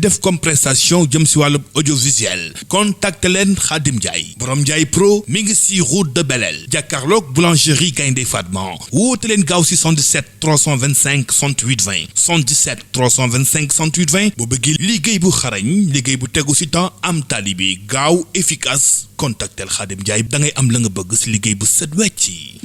def comme prestation jëm si wàllu audiovisuel contacte leen Khadim Ndiaye Borom Ndiaye Pro mi ngi si route de Belel jàkkaarloog boulangerie Gaynde Fatma woote leen gaaw si 77 325 68 20 77 325 68 20 boo bëggee liggéey bu xarañ liggéey bu tegu si temps am talibi gaaw efficace contactel Khadim Ndiaye da ngay am la nga bëgg si liggéey bu set wecc.